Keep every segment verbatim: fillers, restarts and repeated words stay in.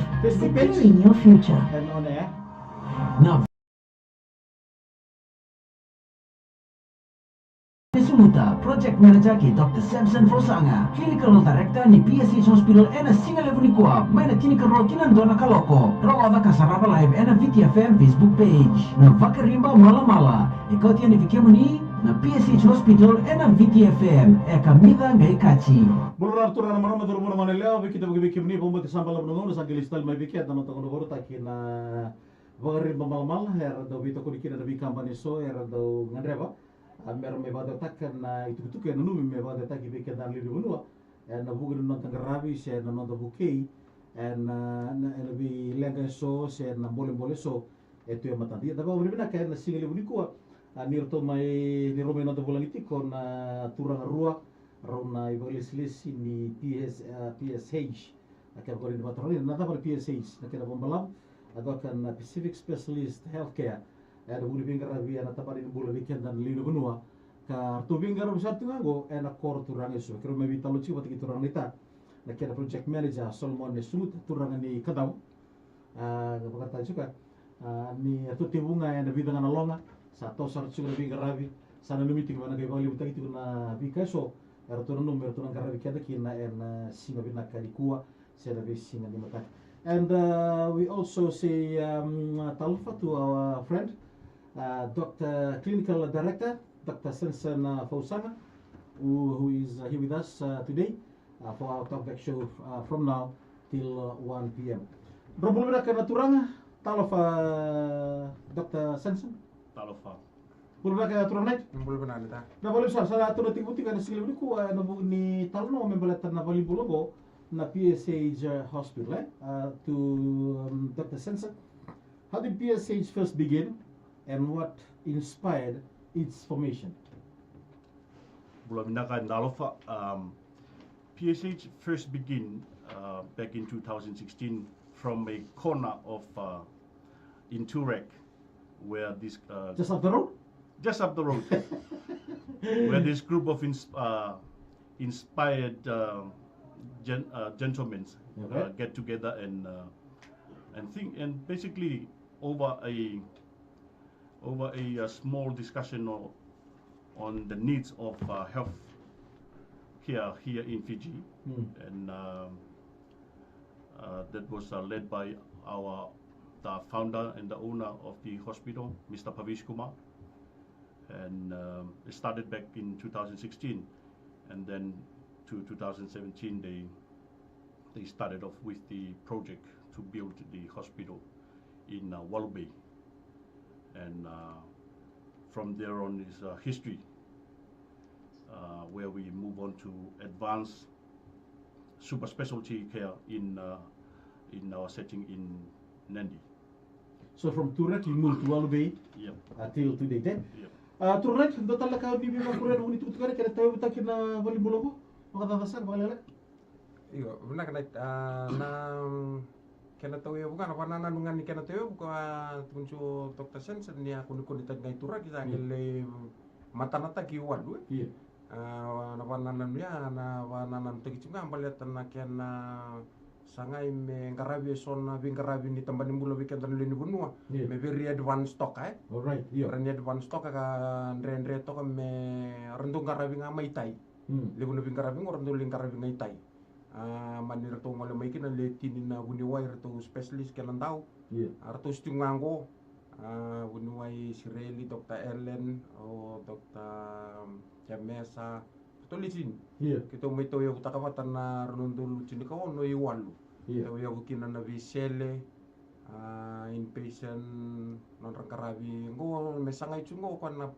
Facebook page. Securing your future. And on air. Na Sumuta, Project Manager kei Dr Samson Fausaga, Clinical Director ni P S H Hospital ena siga levu nikua, mai na tinikarua ki na dua na kaloko. Rogoca ka sarava live ena V T F M Facebook page. Na Vakariba Malamala e kauti yani vei kemuni na P S H Hospital ena V T F M, e kamica qai kaci. Bula vinaka turaga na marama, cauravou na goneyalewa, vei keda vakaivei kemuni, vakabauti sa balavu na gauna sa qai lesu tale mai vei keda na noda gauna vakarautaki na Vakariba Malamala, era dau veitokoni kina na veikabani eso era dau gadreva, a, mera mai vakadewataka na itukutuku e nanumi me vakadewataki vei keda na lewe ni vanua ena vuku ni noda qaravi se na noda vukei ena, na, ena veileqa eso se na bolebole eso e tu e matada. Ia da vakavinavinaka ena siga levu nikua, a, ni ratou mai, ni rau mai noda vulagi tiko na turaga rua, rau na ivakalesilesi ni P S, a, P S H. Na kena vakarini vakaturaga na cava na P S H, na kena vakabalavu, a caka na Pacific Specialist Healthcare. E na vuku ni veiqaravi ena tabana ni bula vei keda na lewe ni vanua. Ka ratou veiqaravi sara tu ga oqo ena koro turaga eso. Keirau mai veitalanoa tiko vata kei turaga naita, na kena project manager Solomon Sumuta, turaga ni Kadavu. A, ka vakaraitaka tiko, a, ni ratou tekivu ga ena vica ga na loga, sa toso sara tiko na veiqaravi, sa nanumi tiko me na qai vakalevutaki tiko na veika eso e ratou nanuma me ratou na qaravi keda kina ena siga vinaka nikua se na veisiga ni mataka. And, uh, we also say, um, talofa to our friend, uh, Dr Clinical Director, Dr Sensen, uh, Fausaga, who, who is, uh, here with us, uh, today, uh, for our talkback show, uh, from now till, uh, one p.m. Dra bula vinaka na turaga, talofa, Dr Sensen. Talofa. Bula vinaka turaga Knight. Bula vinaka Knight. Na vale sara, sa ratou na tekivu tiko ena siga levu nikua ena vuku ni talanoa me baleta na valenibula oqo na P S H Hospital, e? Uh, to, um, Dr Sensen. How did P S H first begin and what inspired its formation? Bula vinaka and talofa. Um, P S H first began, uh, back in two thousand sixteen from a corner of, uh, in Toorak, where this, uh, just up the road? Just up the road. Where this group of ins-, uh, inspired, uh, gen-, uh, gentlemen, uh, get together and, uh, and think, and basically over a, over a, uh, small discussion o-, on the needs of, uh, health care here in Fiji. And, um, uh, that was, uh, led by our, the founder and the owner of the hospital, Mister Pavish Kumar. And, um, it started back in two thousand sixteen, and then to two thousand seventeen, they, they started off with the project to build the hospital in, uh, Walu Bay. And, uh, from there on is, uh, history, uh, where we move on to advance super specialty care in, uh, in our setting in Nadi. So from Toorak, you moved to Walu Bay, yep, until today, eh? Yep. Uh, Toorak, dua tale na ka ni via vakuria na vuni tukutuku, kena tauyavutaki na valenibula oqo, vakacaca sara, vakalekaleka. Io, vinaka Knight, ah, na, mm, kena tauyavu ga, na vakanananu ga ni kena tauyavu ka tukuni tiko o Dr Sensen ni a kunekunetaki ga i Toorak, sa qai lai matanataki i Walu, e? Io. Ah, na vakanananu ya, na vakanananutaki tiko ga baleta na kena sagai me qaravi eso na veiqaravi ni tabana ni bula vei keda na lewe ni vanua. Io. Me very advanced toka, e? Alright, io. Very advanced toka ka dredre toka me ra dau qaravi ga mai tai. Hmm. Levu na veiqaravi qo ra dau lai qaravi ga i tai. Ah, mani ratou gole mai kina le tini na vuniwai, ratou specialist kei na dau. Io. Ah, ratou sitio ga qo. Ah, vuniwai Sireli, Dr Ellen, o Dr Kemesa, ratou le tini. Io. Keitou mai tauyavutaka vata na rua na udolu tinikaono i Walu. Io. Tauyavu kina na veisele, ah, inpatient, nodra qaravi qo, me sagai tu qo, ko na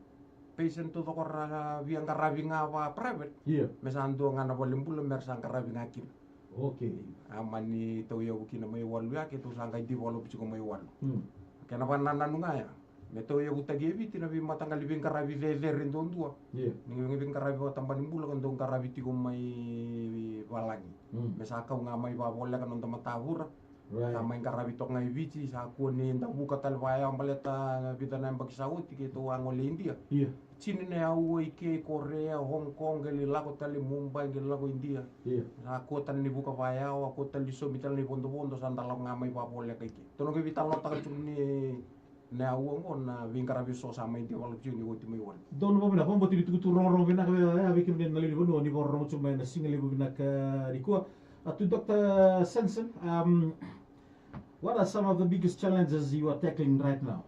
patient taucoko ra via qaravi ga va private. Io. Me sa dua ga na valenibula me ra sa qaravi ga kina. Okay. A mani tauyavu kina mai Walu ya, keitou sa qai develop tiko mai Walu. Hmm. Kena vakanananu ga ya me tauyavutaki e Viti na veimataqali veiqaravi cecere duadua. Io. Ni veiqaravi vakatabana ni bula ka dau qaravi tiko mai valagi. Hmm. Me sa kau ga mai vavoleka na noda matavura. Right. Sa mai qaravi toka ga i Viti, sa kua ni da vuka tale vakayawa baleta na vica na yabaki sa oti keitou a gole i Idia. Ia. Tini na aua i ke, Korea, Hong Kong, qai lai lako tale Mumbai, qai lai lako Idia. Ia. Sa kua tale ni vuka vakayawa, kua tale ni saumi tale na ivodovodo, sa da lako ga mai vakavoleka i ke. Tou na qai veitalanoataka tiko ni na aua oqo na veiqaravi eso sa mai develop tiko ni oti mai walu. Donu vakavinaka, vakabauta ni tukutuku rogorogo vinaka vei, e, vei kemuni na lewe ni vanua ni vakarorogo tiko mai na siga levu vinaka nikua. Uh, to Doctor Sanson, um, what are some of the biggest challenges you are tackling right now?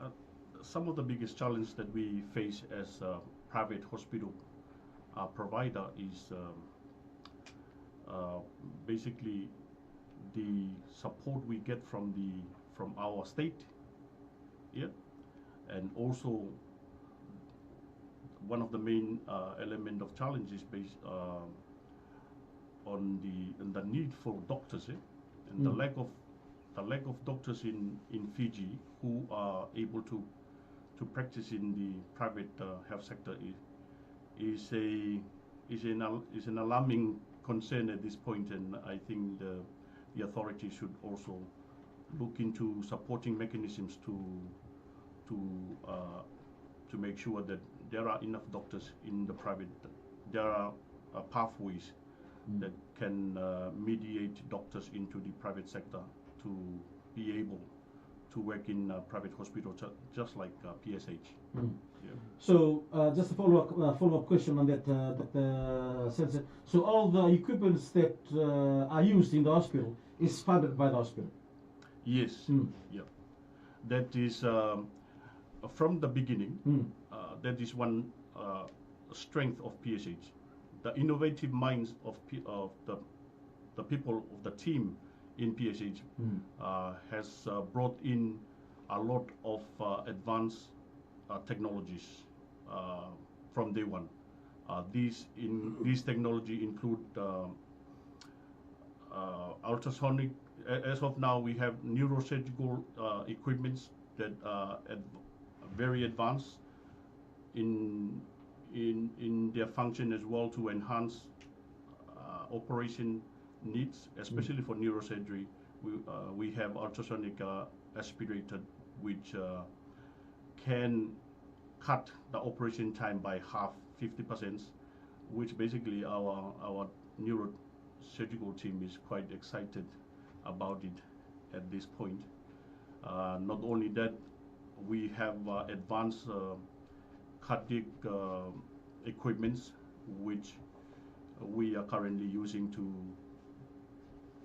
Uh, some of the biggest challenges that we face as a private hospital, uh, provider is, um, uh, basically the support we get from the, from our state, yeah, and also one of the main, uh, element of challenge is based, um, on the, on the need for doctors, eh? And the, mm, lack of, the lack of doctors in, in Fiji who are able to, to practice in the private, uh, health sector is, is a, is an al-, is an alarming concern at this point, and I think the, the authorities should also look into supporting mechanisms to, to, uh, to make sure that there are enough doctors in the private, there are, uh, pathways, mm, that can, uh, mediate doctors into the private sector to be able to work in, uh, private hospital ju-, just like, uh, P S H. Mm. Yeah. So, uh, just a follow-up, uh, follow-up question on that, uh, Doctor Sanson. So all the equipments that, uh, are used in the hospital is funded by the hospital? Yes. Mm. Yeah. That is, um, from the beginning, mm, uh, that is one, uh, strength of P S H. The innovative minds of P-, of the, the people of the team in P S H, mm, uh, has, uh, brought in a lot of, uh, advanced, uh, technologies, uh, from day one. Uh, these in, these technology include, uh, uh, ultrasonic. A-, as of now, we have neurosurgical, uh, equipments that are ad-, very advanced in, in, in their function as well to enhance, uh, operation needs, especially, mm, for neurosurgery. We, uh, we have ultrasonic, uh, aspirator, which, uh, can cut the operation time by half, fifty percent, which basically our, our neurosurgical team is quite excited about it at this point. Uh, not only that, we have, uh, advanced, uh, cardiac, uh, equipments, which we are currently using to,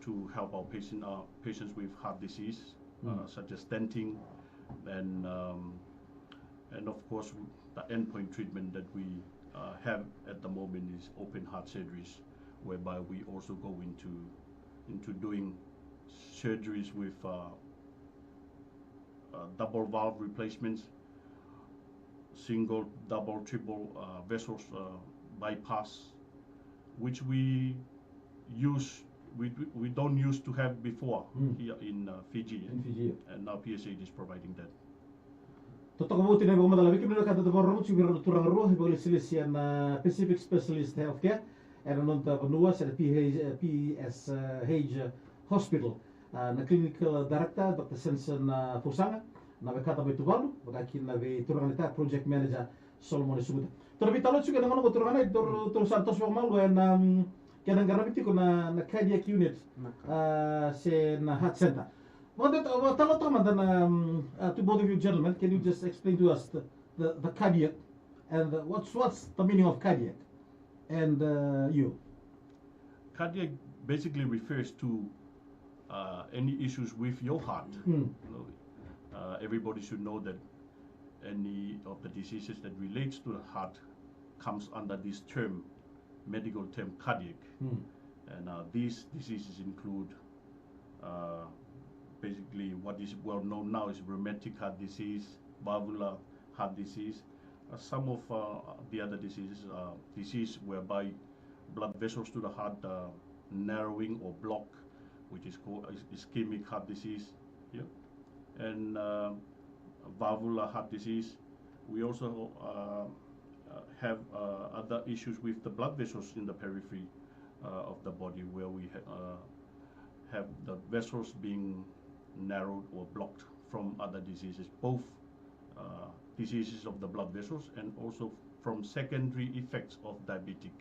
to help our patient, uh, patients with heart disease, uh, mm, such as stenting, and, um, and of course, the endpoint treatment that we, uh, have at the moment is open heart surgeries, whereby we also go into, into doing surgeries with, uh, uh, double valve replacements, single, double, triple, uh, vessels, uh, bypass, which we use, we, we don't used to have before, mm, here in, uh, Fiji. In Fiji. And now P S H is providing that. Totoka vou tiko na ivakamacala. Vei kemuni na wekada, da vakarorogo tiko vei rau na turaga rua, ivakalesilesi ena Pacific Specialist Healthcare ena noda vanua, se na P H, eh, P S H Hospital. Ah, na Clinical Director, Doctor Sanson, ah, Fusaga, na wekada mai Tuvalu, vaka kina na veituraganai, Project Manager Solomone Sumuta. Tou na veitalanoa tiko ena gauna oqo, turaganai, tou, tou sa toso vakamalua ena, mm, kena qaravi tiko na, na cardiac unit, na ka, ah, se na heart center. Vakatalanoataka mada na, mm, ah, to both of you gentlemen, can you just explain to us the, the, the cardiac and the, what's, what's the meaning of cardiac? And, uh, you? Cardiac basically refers to, uh, any issues with your heart. Mm. You know, uh, everybody should know that any of the diseases that relates to the heart comes under this term, medical term, cardiac. Mm. And, uh, these diseases include, uh, basically, what is well known now is rheumatic heart disease, valvular heart disease. Uh, some of, uh, the other diseases are disease whereby blood vessels to the heart are narrowing or block, which is called is-, ischemic heart disease. Yeah. And, uh, valvular heart disease. We also, uh, uh, have, uh, other issues with the blood vessels in the periphery, uh, of the body, where we ha-, uh, have the vessels being narrowed or blocked from other diseases, both uh, diseases of the blood vessels and also from secondary effects of diabetic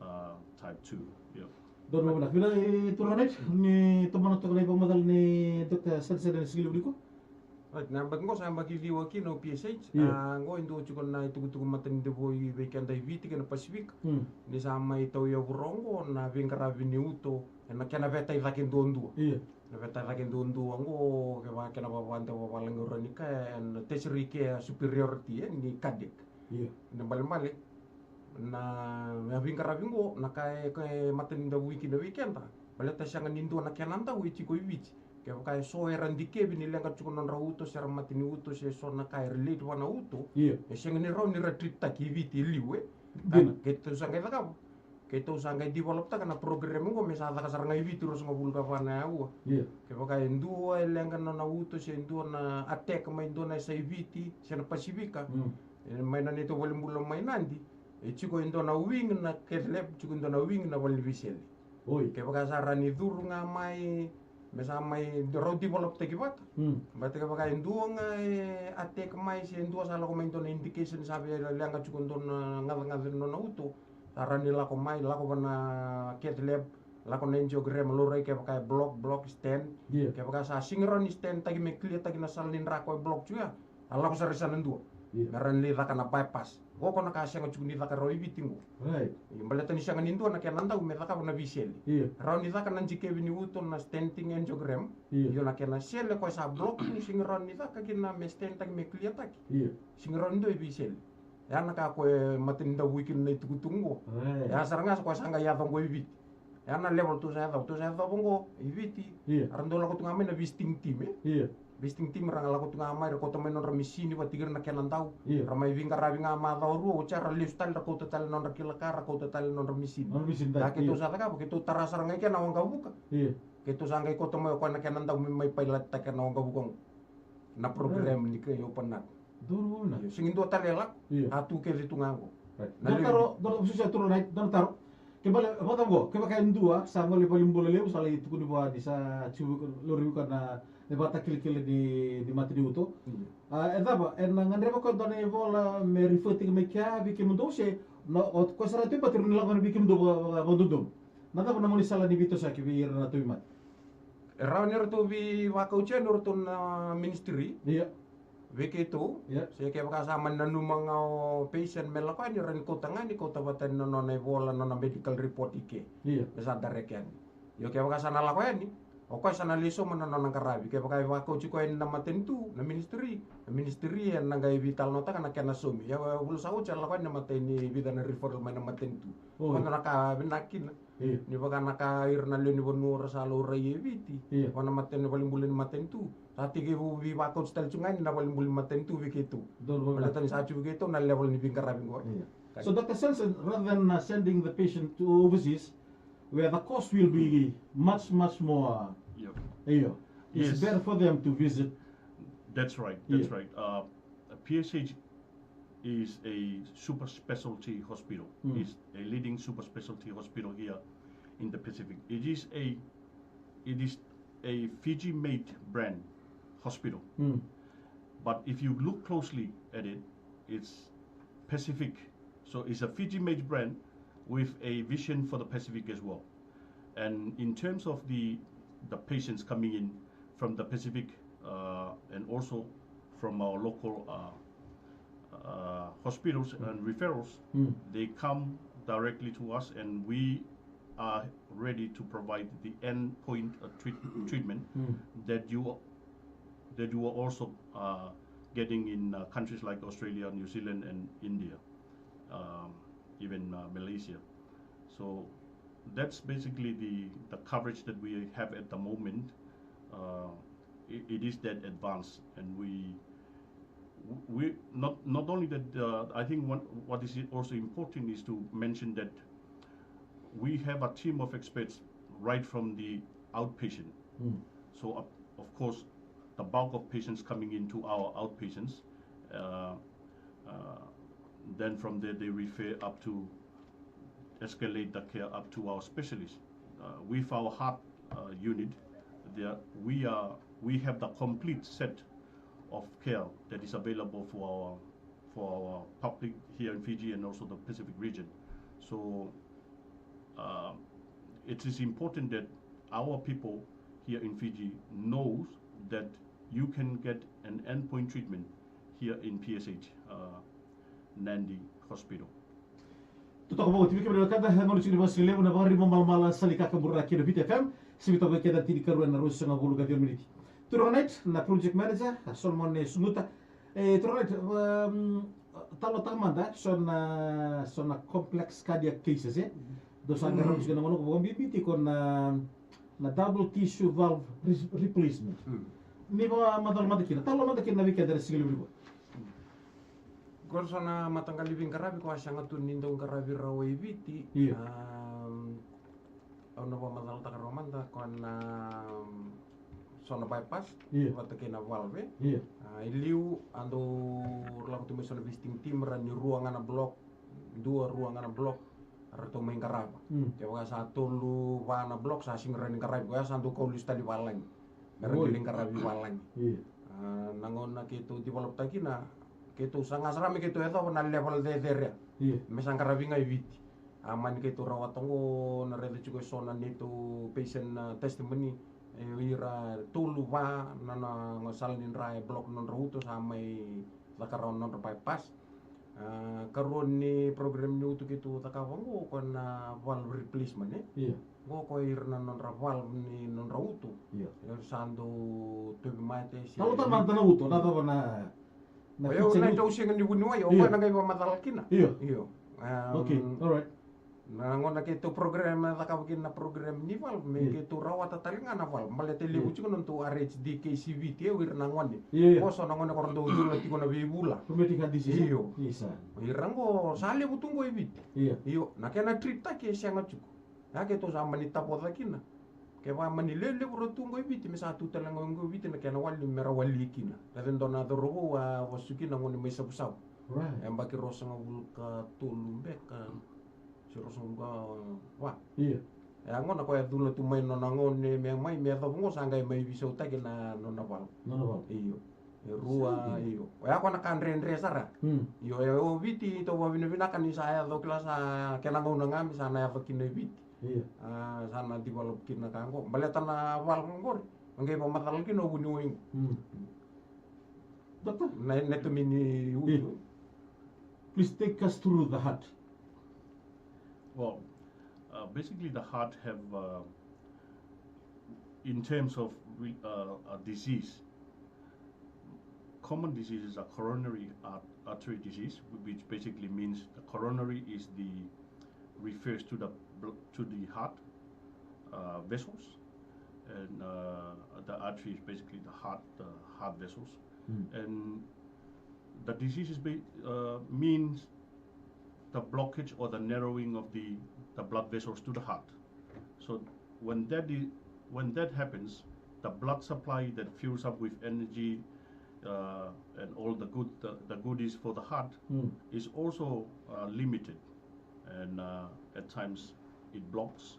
uh, type two. Yeah. Donu vinaka. Vinaka, e, turaga Knight, ni tomana toka na ivakamacala nei Doctor Sanders ena siga levu nikua. Right, na yabaki qo sa yabaki ciwa kina o P S H. Ia. A, qo e dua tiko na itukutuku matanidavu vei keda i Viti kei na Pasifika. Hmm. Ni sa mai tauyavu rawa qo na veiqaravi ni uto ena kena veta i cake duadua. Ia. Na veta i cake duadua qo, kevaka kena vavadeva vavalagi, o rawa ni kaya ena tertiary care superiority, e, ni cardiac. Ia. Na ibalebale na, na veiqaravi qo, na ka e, ka e matanidavui kina vei keda, baleta sega ni dua na kena dau e tiko i Viti. Kevaka e so era dikevi ni leqa tiko na nodra uto, se ra mate ni uto, se so na ka e relate vua na uto, ia, e sega ni rawa ni ra treat-taki i Viti e liu, e. Dina. Keitou sa qai cakava, keitou sa qai develop-taka na program qo me sa caka sara ga i Viti ruasagavulu ka va na aua. Ia. Kevaka e dua e leqa na nona uto, se dua na attack mai dua na yasa i Viti se na Pasifika, mm, e, mai na neitou valenibula mai Nadi, e tiko e dua na wing na cath lab, tiko e dua na wing na valeniveiwasei. Oi. Kevaka sa rawa ni curu ga mai, me sa mai rau develop-taki vata. Hmm. Baleta kevaka e dua ga e attack mai, se dua sa lako mai dua na indication sa via leqa tiko dua na gacagaca ni nona uto, sa rawa ni lako mai, lako va na cath lab, lako na angiogram, laurai kevaka e block, block, stent. Ia. Kevaka sa sega ni rawa ni stent-taki me clear-taki na sala ni dra ko e block tiko ya, a lako sara i sana dua. Ia. Me rawa ni lai caka na bypass. Qo ko na ka sega tiko ni caka rawa i Viti qo. Right. Ia, baleta ni sega ni dua na kena dau me cakava na veisele. Ia. Rawa ni caka na dikevi ni uto, na stenting, angiogram. Ia. Io, na kena sele ko e sa block, ni sega ni rawa ni caka kina me stent-taki, me clear-taki. Ia. Sega ni rawa ni dua e veisele. Ya na ka ko e matanidavui kina na itukutuku qo. Right. Ya sara ga sa ko e sa qai yaco qo i Viti. Ya na level tou sa yacova, tou sa yacova qo i Viti. Ia. Era dau lako tu ga mai na visiting team, e? Ia. Visiting team ra lako tu ga mai, ra kauta mai nodra misini, vata kei ira na kena dau. Ia. Ra mai veiqaravi ga macawa rua, oti ya ra lesu tale, ra kauta tale nodra kila ka, ra kauta tale nodra misini. Nodra misini, ia. Keitou sa cakava, keitou tara sara ga i ke na waqavuka. Ia. Keitou sa qai kauta mai o koya na kena dau me mai pilot-taka na waqavuka qo. Na program, right, ni kai open up. Donu na. Io, sega ni dua tale e lako. Io. A tu kece tu ga qo. Right. Na levu. Dua na taro, dua na, susia taro, right, dua na taro. Ke bale, vata qo, kevaka e dua sa gole i valenibula levu, sa lai tukuni vua ni sa tiko, lori vei koya na, na ivakatakilakila ni, ni mate ni uto. Io. A, e cava, ena gadreva koya dua na ivola me refer-taki mai kea vei kemudou se, na, o koya sara na tauvimate rawa ni lako yani vei kemudou va, va, vakadodonu. Na cava na gaunisala ni veitosoyaki vei ira na tauvimate? E rawa ni ratou veivakauti yani o ratou na ministry. Ia. Vei keitou. Ia. Se kevaka sa mani nanuma ga o patient me lako yani, rawa ni kauta ga yani, kauta vata yani na nona ivola, na nona medical report i ke. Ia. Me sa direct yani. Io, kevaka sa na lako yani, o koya sa na lai sauma na nona qaravi. Kevaka e vakauti koya yani na matanitu, na ministry, na ministry ena qai veitalanoataka na kena saumi. Ia, e vula sa oti a lako yani na matai ni vica na referral mai na matanitu. Oi. Koya na ka vinaka kina. Io. Ni vaka na ka ira na lewe ni vanua ra sa laurai e Viti. Io. Vaka na matai ni valenibula ni matanitu. Sa tekivu veivakauti tale tu ga yani na valenibula ni matanitu vei keitou. Donu vaka. Baleta ni sa tu vei keitou na level ni veiqaravi qori. Io. So, Doctor Sensen, rather than, uh, sending the patient to overseas, where the cost will be much, much more, uh, io. Io. It's, yes, better for them to visit. That's right. That's, io, right. Uh, P S H is a super specialty hospital. Mm. It's a leading super specialty hospital here in the Pacific. It is a, it is a Fiji-made brand hospital. Mm. But if you look closely at it, it's Pacific. So it's a Fiji-made brand with a vision for the Pacific as well. And in terms of the, the patients coming in from the Pacific, uh, and also from our local, uh, uh, hospitals and referrals, mm, they come directly to us, and we are ready to provide the end point, uh, treat-, treatment, mm, that you, that you are also, uh, getting in, uh, countries like Australia, New Zealand, and India, um, even, uh, Malaysia. So that's basically the, the coverage that we have at the moment. Uh, it, it is that advanced, and we, we not, not only that. Uh, I think one, what is also important is to mention that we have a team of experts right from the outpatient. Mm. So, of, of course, the bulk of patients coming into our outpatients, uh, uh, then from there they refer up to, escalate the care up to our specialists. Uh, with our heart, uh, unit, there we are we have the complete set of care that is available for our for our public here in Fiji and also the Pacific region. So uh, it is important that our people here in Fiji knows that you can get an endpoint treatment here in P S H, uh, Nadi Hospital. Totoka vou, timi kemuni na kada, e gauna tiko ni vakasigalevu na Vakaribamalamala sa lai kaburaki na Viti F M, sivi toka vei keda tinikarua na ruasagavulu ka ciwa na miniti. Turaga Knight, na project manager, a so na mone suguta. E, Turaga Knight, um, talanoataka mada, so na, so na complex cardiac cases, e? Dou sa qaravi tiko na gauna ko vakabibi tiko na, na double tissue valve re-, replacement. Ni vakamacala mada kina, talanoa mada kina vei keda na sigalevu nikua. Qori so na mataqali veiqaravi ko a sega tu ni dau qaravi rawa i Viti. Io. Am, au na vakamacalataka rawa mada ko na, am, so na bypass. Io. Vata kei na valve. Io. A, i liu a dau lako tu mai so na visiting team ra ni rua ga na block, dua rua ga na block, ratou mai qarava. Mm. Kevaka sa tolu va na block sa sega ni rawa ni qaravi, koya sa dau kau lesu tale i valagi. Me ra qai lai qaravi valagi. Io. A, na gauna keitou develop-taka kina, keitou saga sara me keitou yacova na level cecere. Io. Me sa qaravi ga i Viti. A, mani keitou rawata oqo, na raica tiko e so na neitou patient, a, testimony, e, ira tolu va na, na, na sala ni dra e block nodra uto, sa mai caka rawa na nodra bypass. A, karua ni program ni uto keitou cakava oqo ko na valve replacement, e? Io. Oqo ko ira na nodra valve ni nodra uto. Io. Era sa dau tauvimate se... Talanoataka mada na uto, na cava na, na... O yau feature na ni uto. Dau sega ni vuniwai, o... Io. Koya na qai vakamacala kina. Io. Io. Am, okay, all right. Na gauna keitou program, na cakava kina na program ni valve, me... Io. Keitou rawata tale ga na valve. Baleta e levu... Io. Tiko na nodatou R H D case i Viti, e, o ira na gone. Io, io. Ko so na gone ko ra dau cula tiko na veivula. Rheumatic heart disease, e? Io. Isa. Ira oqo sa levu tu oqo i Viti. Io. Io, na kena treat-taki e sega tiko. Ia keitou sa mani tavoca kina. Kevaka mani lelevu ra tu oqo i Viti, me sa tu tale ga oqo i Viti na kena wali me ra wali kina. Raica e dua na cauravou a vasu kina gone mai Savusavu. Right. E yabaki ruasagavulu ka tolu beka, se ruasagavulu ka va. Io. E a gona koya e cula tu mai nona gone me mai, me yacova oqo sa qai mai veisautaki na nona valve. Nona valve. Io. E rua, io. Oya ko na ka dredre sara. Hmm. Io, e o Viti, tou vakavinavinaka ni sa yaco kila sa kena gauna ga me sa na yaco kina i Viti. Io. A, sa na develop kina na ka oqo. Baleta na valve oqori, a qai vakamacala kina o vuniwai oqo. Hmm. Doctor? Na, na tomini uto. Io. Please take us through the heart. Well, uh, basically the heart have, uh, in terms of re-, uh, a disease, common diseases are coronary art-, artery disease, which basically means the coronary is the, refers to the bl-, to the heart, uh, vessels, and, uh, the artery is basically the heart, the heart vessels. Mm. And the disease is ba-, uh, means the blockage or the narrowing of the, the blood vessels to the heart. So when that is, when that happens, the blood supply that fills up with energy, uh, and all the good, the, the goodies for the heart, mm, is also, uh, limited, and, uh, at times it blocks,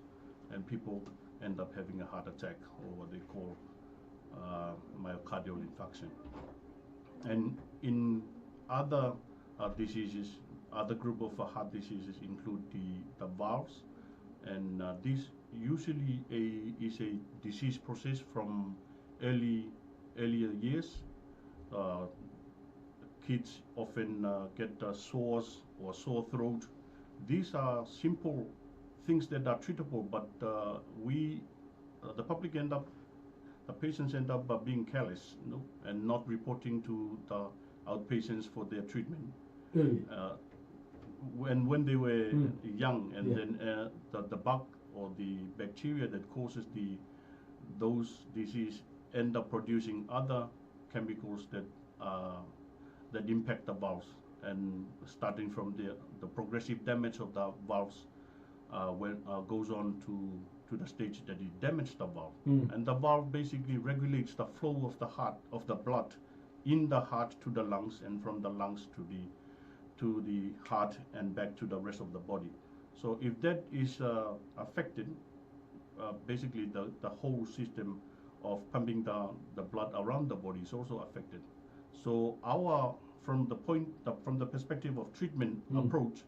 and people end up having a heart attack or what they call, uh, myocardial infarction. And in other, uh, diseases, other group of, uh, heart diseases include the, the valves, and, uh, this usually a, is a disease process from early, earlier years. Uh, kids often, uh, get, uh, sores or sore throat. These are simple things that are treatable, but, uh, we, uh, the public end up, the patients end up, uh, being careless, you know, and not reporting to the outpatients for their treatment. Really? Uh, when, when they were, mm, young, and, yeah, then, uh, the, the bug or the bacteria that causes the, those disease end up producing other chemicals that, uh, that impact the valves, and starting from the, the progressive damage of the valves, uh, when, uh, goes on to, to the stage that it damages the valve. Mm. And the valve basically regulates the flow of the heart, of the blood in the heart to the lungs, and from the lungs to the, to the heart and back to the rest of the body. So if that is, uh, affected, uh, basically the, the whole system of pumping the, the blood around the body is also affected. So our, from the point, the, from the perspective of treatment approach,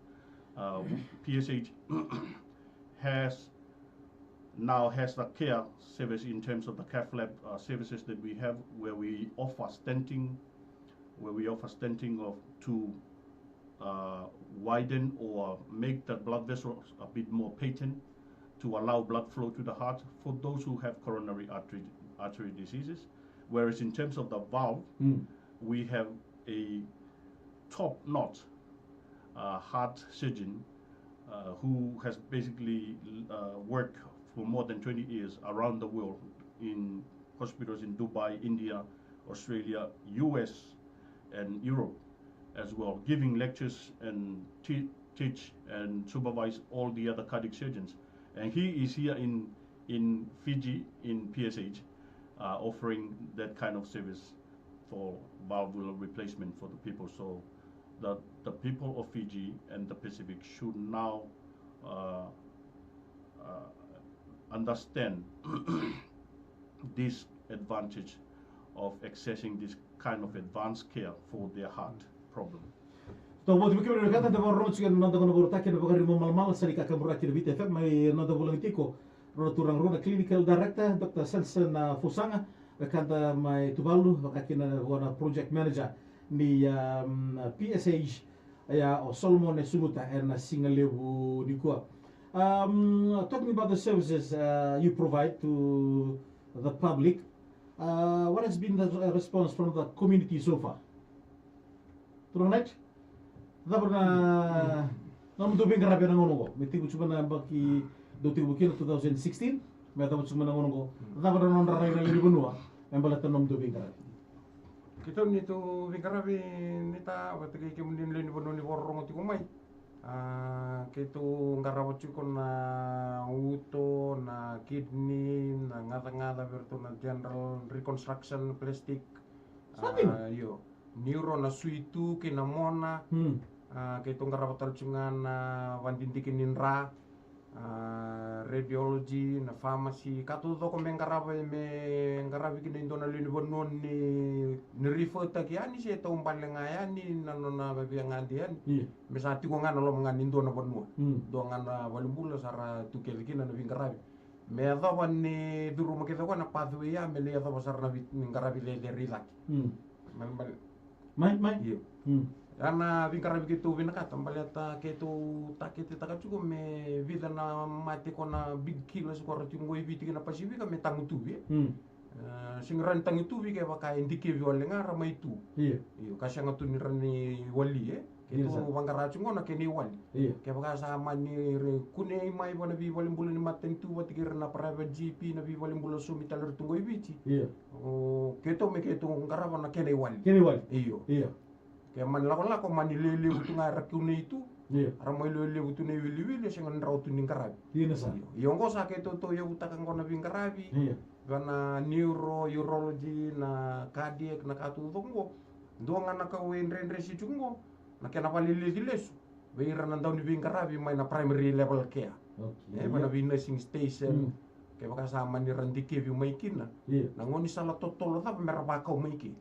uh, P S H has now has the care service in terms of the cath lab uh, services that we have, where we offer stenting, where we offer stenting of to uh, widen or make the blood vessels a bit more patent to allow blood flow to the heart for those who have coronary artery, artery diseases. Whereas in terms of the valve, we have a top-notch uh, heart surgeon uh, who has basically uh, worked for more than twenty years around the world in hospitals in Dubai, India, Australia, U S, and Europe as well, giving lectures and te- teach and supervise all the other cardiac surgeons. And he is here in, in Fiji, in P S H, uh, offering that kind of service for valvular replacement for the people. So the, the people of Fiji and the Pacific should now uh, uh, understand this advantage of accessing this kind of advanced care for their heart problem. Tau voti vei kemuni na kata da vakarorogo tiko ena noda gauna vakarautaki ena Vakaribamalamala sa ni kakaburaki na Viti F M mai noda vulagi tiko rau na turaga rua na clinical director Doctor Sensen uh, Fusaga, wekada mai Tuvalu, vaka kina vua na project manager ni um, P S H, ia o Solomone Sumuta ena siga levu nikua. Um, talking about the services uh, you provide to the public, uh, what has been the uh, response from the community so far? Turaga Knight, cava na nomudou veiqaravi ena gauna oqo? Me tekivu tiko mai na yabaki dou tekivu kina two thousand sixteen, me yacova tiko mai na gauna oqo, cava na nodra rai na lewe ni vanua me baleta na nomudou veiqaravi? Keitou ni tou veiqaravi ni ta vata kei kemuni na lewe ni vanua ni vakarorogo tiko mai. A, keitou qarava tiko na uto, na kidney, na gacagaca vei iratou na general reconstruction, plastic. Sa dina. A, io. Neuro, na suitu kei na mona. Hmm. A, keitou qarava tale tiko ga na vadidike ni dra. A, radiology, na pharmacy, ka taucoko me qarava, me qaravi kina e dua na lewe ni vanua ni, ni refer-taki yani se taubale ga yani na nona via gade yani. Io. Me sa tiko ga na loma ga ni dua na vanua. Hmm. Dua ga na valenibula sa ra tu kece kina na veiqaravi. Me yacova ni curuma kece o koya na pathway ya, me lai yacova sara na vei, ni qaravi cecere i cake. Hmm. Mai, mai. Mai, mai. Io. Hmm. Ya na veiqaravi keitou vinakata, baleta keitou taketetaka tiko me vica na mate ko na big killers ko ra tiko qo i Viti kei na Pasifika me tagutuvi, e. Hmm. E, sega ni rawa ni tagutuvi kevaka e dikevi wale ga ra mai tu. Io. Io, ka sega tu ni rawa ni wali, e. Io, sa. Keitou vaqara tiko qo na kena iwali. Io. Kevaka sa mani ra kunei mai vua na veivalenibula ni matanitu vata kei ira na private G P, na veivalenibula saumi tale ira tu qo i Viti. Io. O, keitou me keitou qarava na kena iwali. Kena iwali. Io. Io. Ke mani lakolako, mani lelevu tu ga era kunei tu. Io. Ra mai lelevu tu na iwiliwili, e sega ni rawa tu ni qaravi. Dina sara. Io. Io, qo sa keitou tou yavutaka qo na veiqaravi. Io. Vei na neuro, urology, na cardiac, na ka taucoko qo. Dua ga na ka au dredre se tiko qo, na kena vakaleleci lesu vei ira na dau ni veiqaravi mai na primary level care. Okay. E, mai na vei nursing station. Mm. Kevaka sa mani ra dikevi mai kina. Io. Na gaunisala totolo cava me ra vakau mai ke.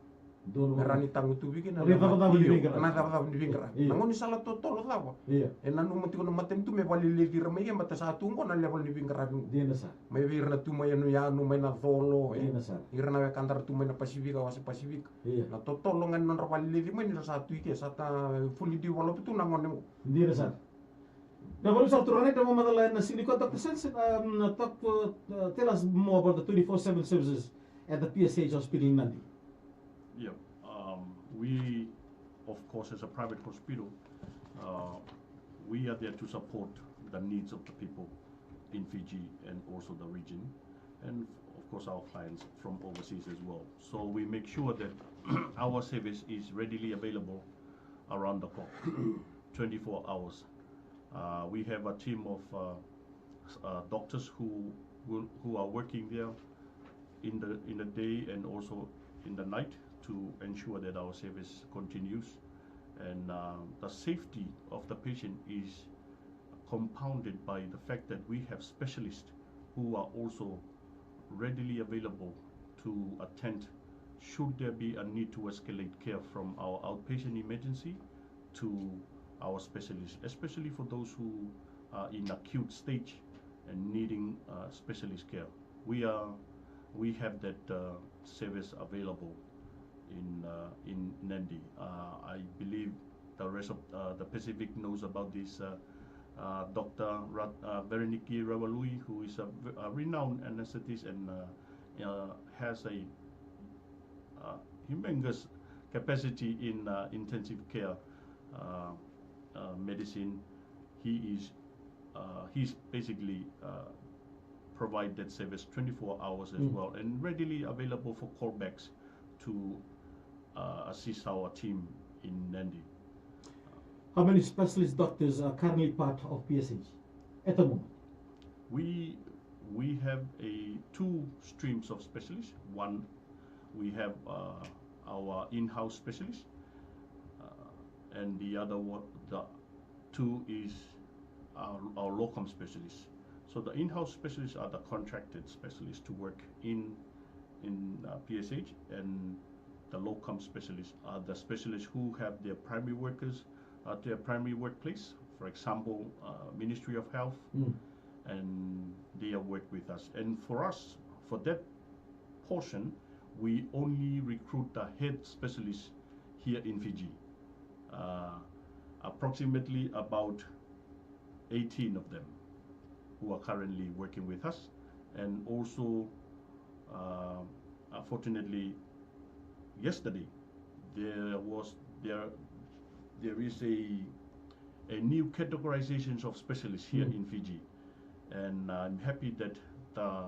Me rawa ni tagutuvi kina na icavacava ni veiqaravi. Na icavacava ni veiqaravi. Io. Na gaunisala totolo cava. Io. E nanuma tiko na matanitu me vakaleleci ira mai ke, baleta sa tu qo na level ni veiqaravi qo. Dina sara. Mai vei ira na tu mai yanuyanu, mai na colo, e. Dina sara. Ira na wekada ra tu mai na Pasifika, wasa Pasifika. Io. Na totolo ga ni nodra vakaleleci mai ni ra sa tu i ke, sa ta fully develop tu na gone qo. Dina sara. Na valu sa turaga, na mo macala ena siga nikua, Doctor Sensen, um, talk to, uh, tell us more about the twenty-four seven services at the P S H hospital in Nadi. Yeah, um, we, of course, as a private hospital, uh, we are there to support the needs of the people in Fiji and also the region, and of course our clients from overseas as well. So we make sure that our service is readily available around the clock, twenty-four hours. Uh, we have a team of uh, uh, doctors who will, who are working there in the in the day and also in the night to ensure that our service continues. And uh, the safety of the patient is compounded by the fact that we have specialists who are also readily available to attend should there be a need to escalate care from our outpatient emergency to our specialists, especially for those who are in acute stage and needing uh, specialist care. We are we have that uh, service available in uh, in Nadi. Uh, I believe the rest of uh, the Pacific knows about this uh, uh, Doctor Rat, uh, Vereniki Rawalui, who is a, a renowned anesthetist and uh, uh, has a uh, humongous capacity in uh, intensive care uh, uh, medicine. He is uh, he's basically uh, provide that service twenty-four hours as well and readily available for callbacks to uh, assist our team in Nadi. How many specialist doctors are currently part of P S H at the moment? We we have a two streams of specialists. One, we have uh, our in-house specialists, uh, and the other one, the two is our, our locum specialists. So the in-house specialists are the contracted specialists to work in in uh, P S H, and the locum specialists are the specialists who have their primary workers at their primary workplace. For example, uh, Ministry of Health, and they are work with us. And for us, for that portion, we only recruit the head specialists here in Fiji. Uh, approximately about eighteen of them who are currently working with us, and also uh, unfortunately yesterday there was there there is a a new categorizations of specialists here in Fiji, and I'm happy that the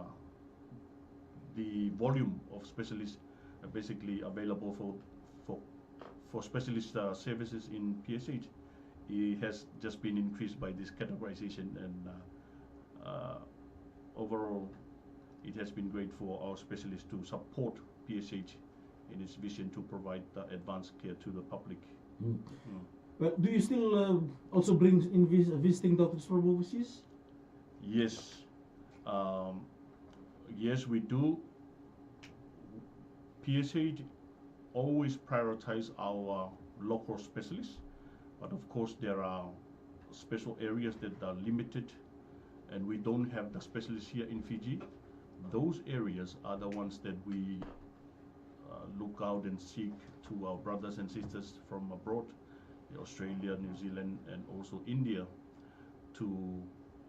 the volume of specialists uh, basically available for for for specialist uh, services in P S H, it has just been increased by this categorization, and uh, uh, overall, it has been great for our specialists to support P S H in its vision to provide the advanced care to the public. But do you still uh, also bring in vis- visiting doctors from overseas? Yes, um, yes, we do. P S H always prioritize our local specialists, but of course there are special areas that are limited, and we don't have the specialists here in Fiji. Those areas are the ones that we uh, look out and seek to our brothers and sisters from abroad, Australia, New Zealand, and also India, to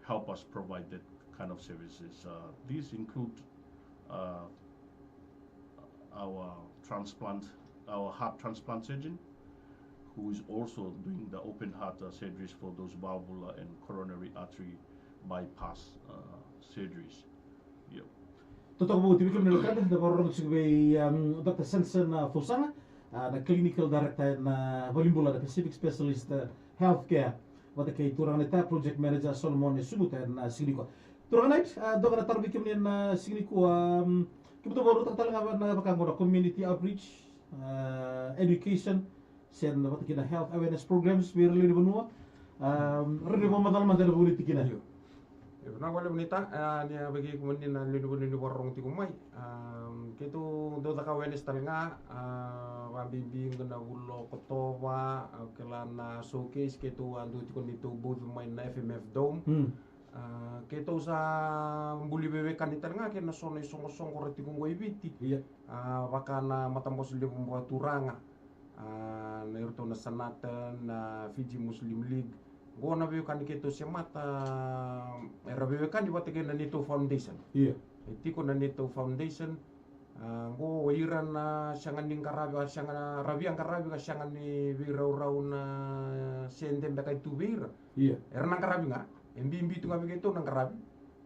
help us provide that kind of services. Uh, these include uh, our transplant, our heart transplant surgeon, who is also doing the open heart uh, surgeries for those valvular and coronary artery bypass uh, surgeries. Yep. Totoka vou tiko na wekada, da vakarorogo tiko vei um, Doctor Sensen uh, Fausaga, uh, na clinical director na valenibula na Pacific Specialist uh, Healthcare, vata kei turaga naita project manager Solomon e Sumuta na siga nikua. Turaga naita, uh, doka na taro vei kemuni na siga nikua, um, kemudou vakarautaka tale ga na vaka oqo na community outreach, uh, education, se na vata kei na health awareness programs vei ira lewe ni vanua. Um, ra ni vakamacala mada ena vuku ni tikina. Io. E vinaka vakalevu naita, a, ni a vei kemuni na lewe ni vanua ni vakarorogo tiko mai. Um, keitou dau caka awareness tale ga, a, vakabibi ga na vula o Okotova, a, kila na showcase, keitou a dua tiko neitou booth mai na F M F Dome. A, keitou sa buli veiwekani tale ga kei na so na isoqosoqo ra tiko oqo i Viti. A, vaka na matabose levu vakaturaga, a, na iratou na Sanatan, na Fiji Muslim League. Oqo na veiwekani keitou semata, era veiwekani vata kei na neitou foundation. E tiko na neitou foundation. A, oqo o ira na sega ni qaravi, a sega na, ra via qaravi ka sega ni veiraurau na sede beka e tu vei ira. Era na qaravi ga, e bibi tu ga vei keitou na qaravi.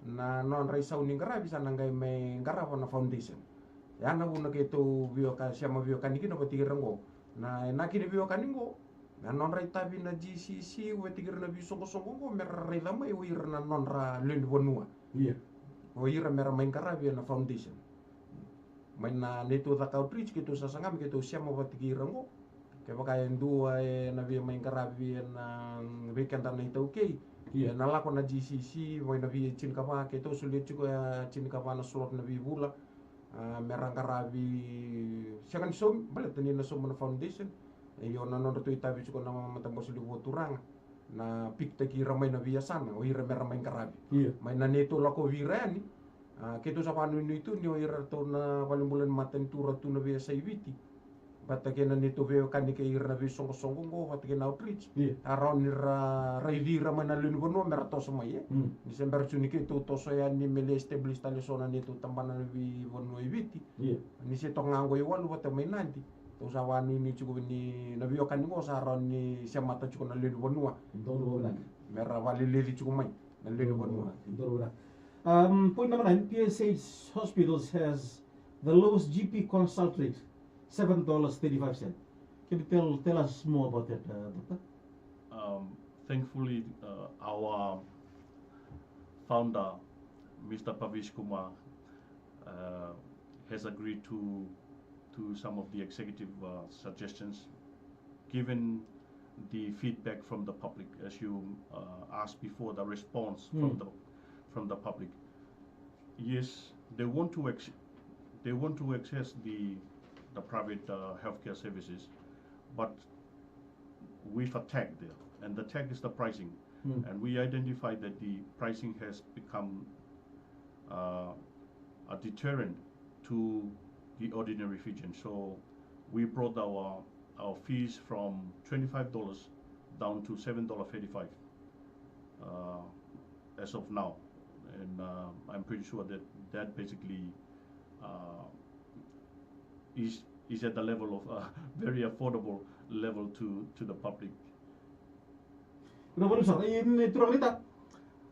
Na nodra isau ni qaravi sa na qai mai qarava na foundation. Ya na vuna keitou veiweka, sema veiwekani kina vata kei ira oqo. Na, na kena veiwekani oqo, na nodra itavi na G C C vata kei ira na veisoqosoqo oqo me ra raica mai o ira na nodra lewe ni vanua. O ira me ra mai qaravi ena foundation. Mai na neitou caka outreach keitou sa saga me keitou sema vata kei ira oqo. Kevaka e dua ena via mai qaravi ena, mm, vei keda na iTaukei, Io. E na lako na G C C mai na vei tinikava, keitou solia tiko e tinikava na slot na veivula. A, me ra qaravi sega ni saumi, baleta ni na sauma na foundation. E io na nodratou itavi tiko na matabose levu vakaturaga na pick-taki ira mai na veiyasana o ira me ra mai qaravi. Io. Mai na neitou lakovi ira yani. A, keitou sa vakanuinui tu ni o iratou na valenibula ni matanitu ra tu na veiyasai Viti vata kei na neitou veiwekani kei ira na veisoqosoqo oqo vata kei na outreach. Io. A rawa ni ra raici ira mai na lewe ni vanua me ra toso mai, e. Mm. Ni se bera tu ni keitou toso yani me lai establish tale so na neitou tabana na veivanua i Viti. Io. Ni se toka ga oqo i Walu vata mai Nadi. Tou sa vakanuinui tiko ni na veiwekani oqo sa rawa ni semata tiko na lewe ni vanua. Donu vakavinaka. Me ra vakaleleci tiko mai na lewe ni vanua. Donu vakavinaka. Um, point number nine, P S H Hospitals has the lowest G P consult rate, seven dollars thirty-five cents. Can you tell, tell us more about that, uh, Doctor? Um, thankfully, uh, our founder, Mister Pavish Kumar, uh, has agreed to, to some of the executive, uh, suggestions, given the feedback from the public, as you, uh, asked before, the response from Mm. the, from the public. Yes, they want to ex-, they want to access the, the private, uh, healthcare services, but with a tag there, and the tag is the pricing. Mm. And we identified that the pricing has become, uh, a deterrent to the ordinary Fijian. So we brought our, our fees from twenty-five dollars down to seven dollars thirty-five, uh, as of now. And, uh, I'm pretty sure that that basically, uh, is, is at the level of, uh, very affordable level to, to the public. Ina voli sara, i ni turaga ni ta.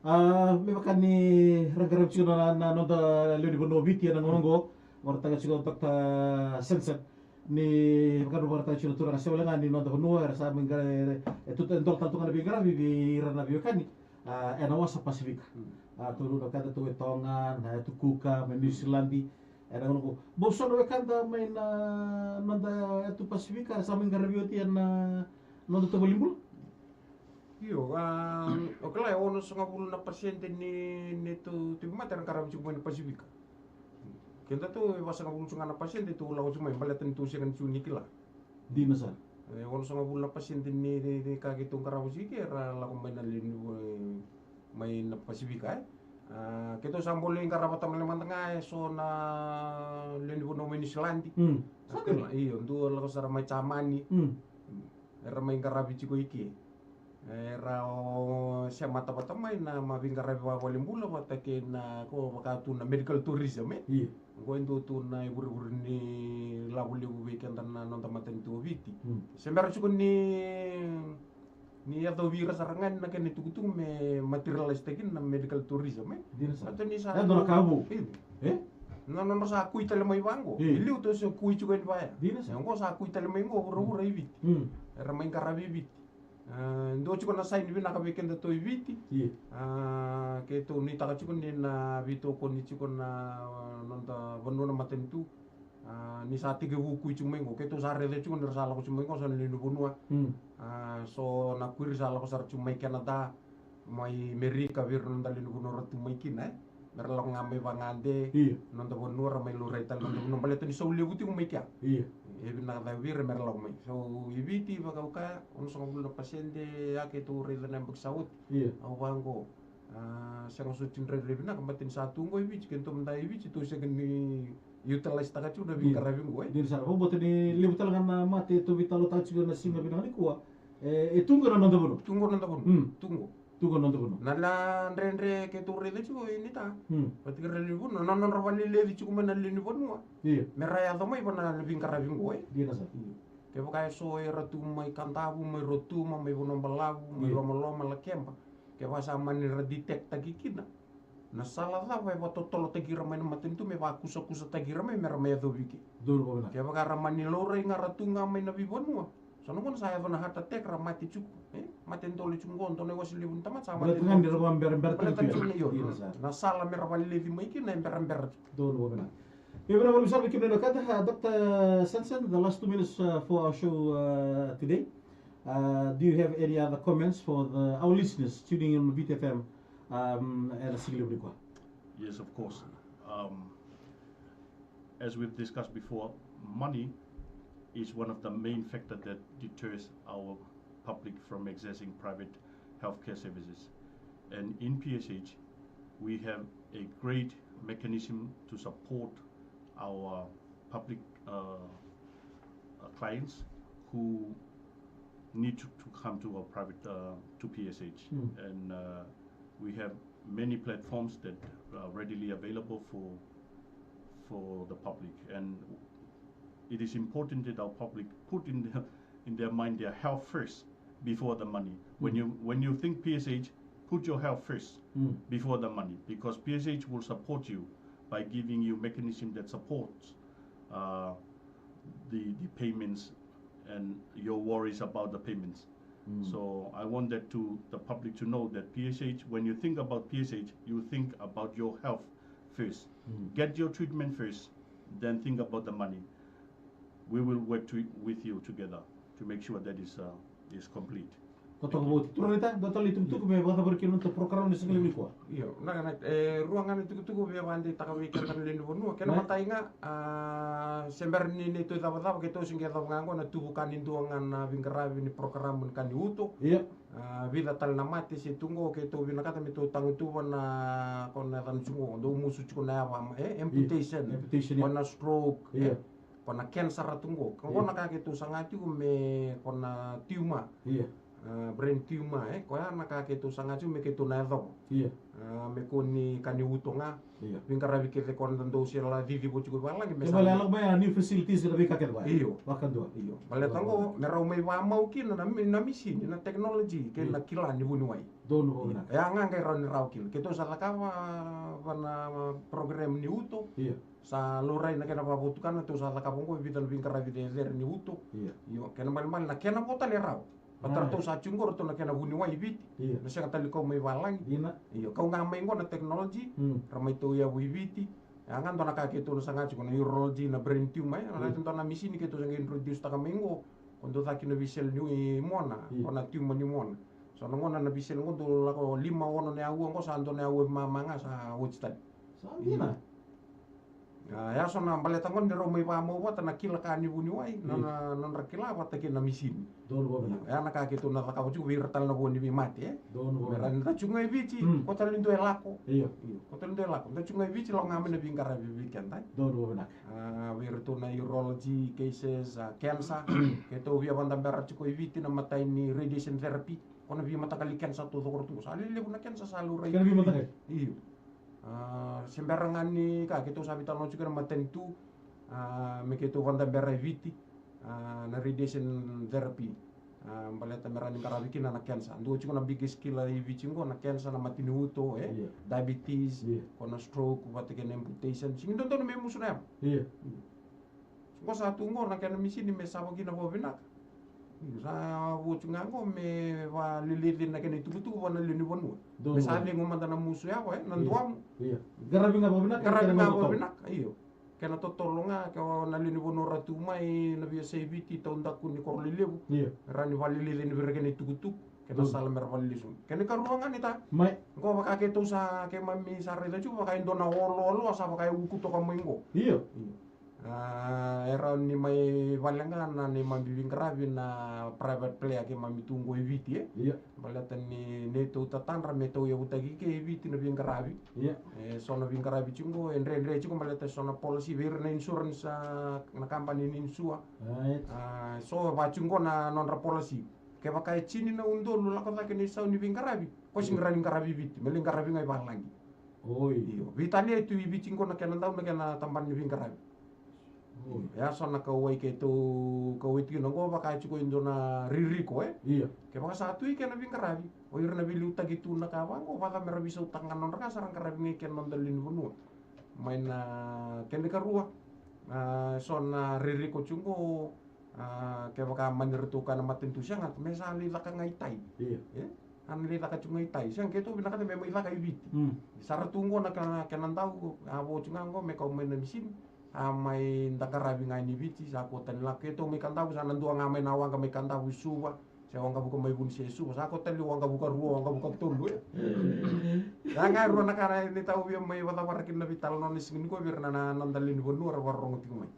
A, me vaka ni ra qaravi tiko na, na noda lewe ni vanua o Viti ena gauna oqo, vakaraitaka tiko o Doctor Sensen. Ni vaka ni vakaraitaka tiko na turaga se wale ga ni noda vanua, era sa mai qara, e, e, tu, e dola tale tu ga na veiqaravi vei ira na veiwekani. A, ena wasa Pasifika. Mm. A, tou na keda tou e Toga, na Yatu Kuka, mai Niusiladi. Ena gauna oqo. Bau so na wekada mai na noda yatu Pasifika, sa mai qaravi oti ena noda tou valenibula? Io, a, o kila e onosagavulu na pasede ni, ni tou tauvimate era qaravi tiko mai na Pasifika. Keda tou e vasagavulu tiko ga na pasede tou lako tiko mai, baleta ni tou sega ni tiko ni kila. Dina sara. E onosagavulu na pasede ni, ni, ni ka keitou qarava tiko ke ra lako mai na lewe ni, mai na Pasifika, e. A, keitou sa bau lai qarava tamale mada ga e so na lewe ni vanua mai Niusiladi. Mm. Sa dina. Io, dua lako sara mai Jamani. Mm. Era mai qaravi tiko i ke. Era o semata vata mai na ma veiqaravi vakavalebula vata kei na ko vaka tu na medical tourism, e? Io. Oqo e dua tu na ivurevure ni lavo levu vei keda na noda matanitu o Viti. Mm. Se bera tiko ni, ni yacovi ira sara ga ni na kena itukutuku me materialize-taki na medical tourism, e? Dina sara. Ata ni sa e dua na ka vou. Io. E? Na nodra sa kui tale mai vaqo. Io. I liu tou se kui tiko yani vaya. Dina sara. Oqo sa kui tale mai qo vuravura i Viti. Mm. Era mai qaravi i Viti. A, dua tiko na saini vinaka vei keda tou i Viti. Io. A, keitou nuitaka tiko ni na veitokoni tiko na noda vanua na matanitu. A, ni sa tekivu kui tiko mai qo, keitou sa raica tiko ni ra sa lako tiko mai qo so na lewe ni vanua. Mm. A, so na kuiri sa lako sara tiko mai Canada, mai Merika, vei ira na noda lewe ni vanua ra tu mai kina, e. Me ra lako ga mai vagade, io, noda vanua ra mai laurai tale noda vanua, baleta ni sau levu tiko mai kea. Io. E vinaka cake vei ira me ra lako mai. So i Viti, vakaukaya, onosagavulu na pasede, a keitou raica na yabaki sa oti. Io. Au vaqo, a, sega soti ni rairai vinaka, baleta ni sa tu qo i Viti, keitou mada i Viti, tou sega ni utilize-taka tiko na veiqaravi qo, e. Dina sara, vakabauta ni levu tale ga na mate tou veitalanoataka tiko na siga vinaka nikua, e, e tu qo na noda vanua. Tu qo na noda vanua. Mm. Tu qo. Tu qo na noda vanua. Na la dredre keitou raica tiko i Nita. Mm. Vata kei ira na lewe ni vanua, na nodra vakaleleci tiko mai na lewe ni vanua. Io. Me ra yaco mai vua na veiqaravi qo, e. Dina sara. Io. Kevaka e so era tu mai Kadavu, mai Rotuma, mai Vanuabalavu, mai, io, Lomaloma, Lakeba. Kevaka sa mani ra detect-taki kina. Na sala cava e vakatotolotaki ira mai na matanitu me vakusakusataki ira mai me ra mai yacovi ke. Donu vakavinaka. Kevaka ra mani laurai ga ra tu ga mai na veivanua. So na gauna sa yaco na heart attack ra mate tiko. E? Mate dole tiko qo, dua na iwase levu ni tamata sa mate dole tiko. Baleta ga ni ra vaberabera tiko. Baleta ni, io, io, na sala me ra vakaleleci mai kina e berabera tiko. Donu vakavinaka. Io, vinaka vakalevu sara vei kemuni na wekada, uh, Doctor Sensen, the last two minutes, uh, for our show, uh, today. Uh, do you have any other comments for the, our listeners tuning in on Viti F M, um, ena siga levu nikua? Yes, of course. Um, as we've discussed before, money is one of the main factors that deters our public from accessing private healthcare services. And in P S H, we have a great mechanism to support our public uh, uh, clients who need to, to come to our private uh, to P S H, and uh, we have many platforms that are readily available for for the public, and it is important that our public put in their, in their mind their health first before the money. When you when you think P S H, put your health first before the money, because P S H will support you by giving you mechanism that supports uh, the the payments and your worries about the payments. So I want that to the public to know that P S H, when you think about P S H, you think about your health first. Get your treatment first, then think about the money. We will work to, with you together to make sure that is uh, is complete. Ko toka vou turaga, dua tale itukutuku me vakacavara kina na noda program ni siga levu nikua. Io, na, na, e, rua ga na itukutuku via vakadeitaka vei keda na lewe ni vanua. Kena matai ga, a, se bera ni neitou icavacava, keitou se qai yacova ga oqo na tuvuka ni dua ga na veiqaravi ni program ni ka ni uto. Ia. A, vica tale na mate se tu oqo, keitou vinakata me tou tagutuva na, ko na yacana tiko oqo, dou musu tiko na yava, e, amputation. Amputation, ia. Ko na stroke, ia. Ko na cancer tu oqo. Ko oqo na ka keitou saga tiko me ko na tumor. Ia. A, brain tumor, e, koya na ka keitou saga tiko me keitou na yacova. Ia. A, me ko ni ka ni uto ga. Ia. Veiqaravi kece ko na dou se la cicivo tiko i valagi me sa. Baleta lako mai a new facilities na veika kece vaya. Io. Vakadua. Io. Baleta oqo me rau mai vamau kina na mi-, na misini, na technology, kei na kila ni vuniwai. Donu vau na. Ia ga qai rau ni rau kila. Keitou sa cakava va na program ni uto. Ia. Sa laurai na kena vakavotukana, tou sa cakava oqo e vica na veiqaravi cecere ni uto. Ia. Io, kena malemale na kena vo tale e rawa. Vata ratou sa tiko oqo ratou na kena vuniwai i Viti. Ia. Na sega tale kau mai valagi. Ina. Io, kau ga mai oqo na technology, ra mai tou yavu i Viti. Ia ga dua na ka keitou na saga tiko na urology, na brain tumor, ia, na dua na misini keitou sa qai introduce taka mai oqo. Ko dou caka na veisele ni mona, ko na tumor ni mona. So na gona na veisele oqo dou lako lima ono na aua oqo sa dua na aua mama ga sa oti tale. Sa dina. A, ya so na baleta gona ni rau mai vamau vata na kila ka ni vuniwai, na, na, nodra kila vata kei na misini. Donu vau vinaka. Ya na ka keitou na cakava tiko vei ira tale na vo ni veimate, e. Donu vau vinaka. Me ra ni da tiko ga i Viti, ko tale ni dua e lako. Io. Io, ko tale ni dua e lako. Da tiko ga i Viti, lako ga mai na veiqaravi vei keda, e. Donu vau vinaka. A, vei iratou na urology cases, a, cancer. Keitou via vadabera tiko i Viti na matai ni radiation therapy. Ko na veimataqali cancer taucoko ra tu qo. Sa lelevu na cancer sa laurai. Kena veimataqali? Io. A, se bera ga ni ka keitou sa veitalanoa tiko na matanitu, a, me keitou vadabera i Viti, a, na radiation therapy. A, baleta me ra ni qaravi kina na cancer. Dua tiko na biggest killer i Viti qo na cancer, na mate ni uto, e? Io. Diabetes, io, ko na stroke, vata kei na amputation. Sigi dodonu me musu na yava. Io. Io. Qo sa tu qo na kena misini me sava kina vakavinaka. Sa vo tu ga qo me valeleci na kena itukutuku vua na lewe ni vanua. Me sa cegu mada na musu yava, e, na duamu. Io. Qaravi ga vakavinaka, qaravi ga vakavinaka, io. Kena totolo ga, ke o na lewe ni vanua ra tu mai, na veiyasai Viti, taudaku ni koro lelevu. Io. Ra ni valeleci ni vei ira kena itukutuku. Kena sala me ra valeleci. Kena ikarua ga ni ta. Mai. Qo vaka keitou sa, keimami sa raica tiko, vaka e dua na oloolo, sa vaka e uku toka mai qo. Io. Io. A, e rawa ni mai vale ga na neimami veiqaravi na private player keimami tu qo e Viti, e? Io. Baleta ni neitou tatadra me tou yavutaki ke e Viti na veiqaravi. Io. E so na veiqaravi tiko qo, e dredre tiko baleta e so na policy vei ira na insurance, a, na kabani ni insure. Right. A, so va tiko qo na nodra policy. Kevaka e tini na udolu lako cake na isau ni veiqaravi, ko sega ni rawa ni qaravi i Viti, me lai qaravi ga i valagi. Oi. Io, veitalia tu i Viti qo na kena dau na kena tabana ni veiqaravi. Oi. Ia so na kauwai keitou kauwai tiko na qo vaka e tiko e dua na ririko, e? Io. Kevaka sa tu i kena veiqaravi, o ira na veiliutaki tu na ka vaqo, vaka me ra veisautaka ga na nodra ka sa ra qaravi ga i kena noda lewe ni vanua. Mai na kena ikarua, a, so na ririko tiko qo, a, kevaka mani ratou ka na matanitu sega, me sa lai caka ga i tai. Io. E? A na lai caka tiko ga i tai. Sega, keitou vinakata me mai caka i Viti. Mm. Sa ra tu qo na kena, kena dau, a vo tiko ga qo me kau mai na misini. A mai da qaravi ga i Viti, sa kua tani lako. Keitou mai Kadavu, sa na dua ga mai na waqa mai Kadavu i Suva. Se waqavuka mai Vunisesuva, sa ko tale waqavuka rua, waqavuka tolu, e. Sa ga rua na ka na ni tau via mai vacavara kina na veitalanoa ni siga nikua vei ira na, na noda lewe ni vanua ra vakarorogo tiko mai.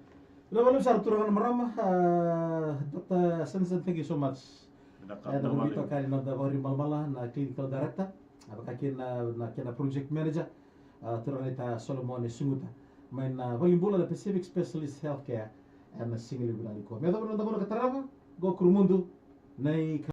Vinaka vakalevu sara turaga na marama, a, Doctor Sansan, thank you so much. Vinaka, e, na vinaka vakalevu. Vakavitokani na noda vakarimalamala na clinical director, a, vaka kina na, na kena project manager, a, turaga naita Solomone Suguta, mai na valenibula na Pacific Specialist Healthcare, ena siga levu vinaka nikua. Me yacova na noda gauna ka tarava, qo Kurumudu, na i